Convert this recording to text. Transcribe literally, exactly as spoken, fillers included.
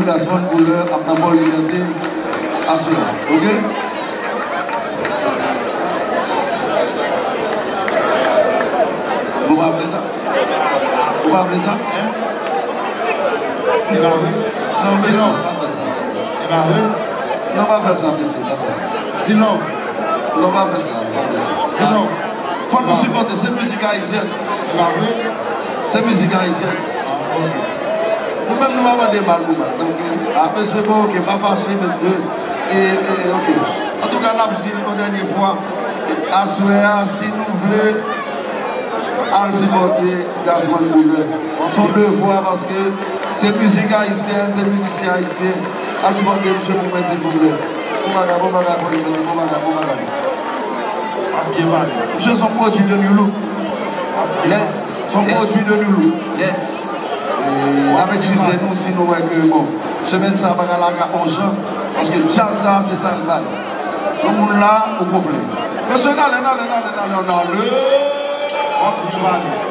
Gasman Koulè ap nan Fò Libète aswè a, oke? Nou pa vle sa? Ou pa vle sa? Hein? E pa vre? Non, mesye, pa fè sa. E pa vre? Non, pa fè sa, mesye, pa fè sa. Di non. Non, pa fè sa, pa fè sa. Di non. Fòk nou sipòte, se mizik ayisyèn. Se pa vre? Se mizik ayisyèn. Ah, ok. Nou menm, nou pa mande mal pou mal. Donk, eh, ah, mesye, bon, ok, pa fache, mesye. E, e, ok. Antouka, n ap di l yon dènye fwa. Aswè a, si nou vle, al sipòte Gazman Koulè. Se yon devwa, paske se mizik ayisyèn, se mizisyen ayisyen. Al sipòte misye pou mwen, silvouplè. Bon bagay, bon bagay, bon bagay, bon bagay, bon bagay. Ap byen pale. Misye se yon pwodui de New Look. Yes. Se yon pwodui de New Look. Yes. E, n ap eskize nou si nou wè ke, bon, semèn sa a bagay la ka on jan, paske djaz sa a se sa l bay. Yon moun la, ou konplè. Mesye, n ale, n ale, n ale, n ale, n ale. W ap byen pale.